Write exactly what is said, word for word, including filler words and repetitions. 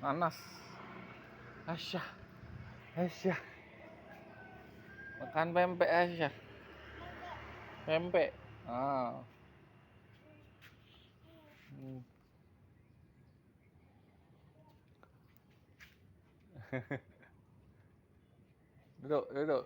Nanas. Aisyah. Aisyah. Makan pempek, Aisyah. Pempek. Ah. Hmm. Duduk, duduk.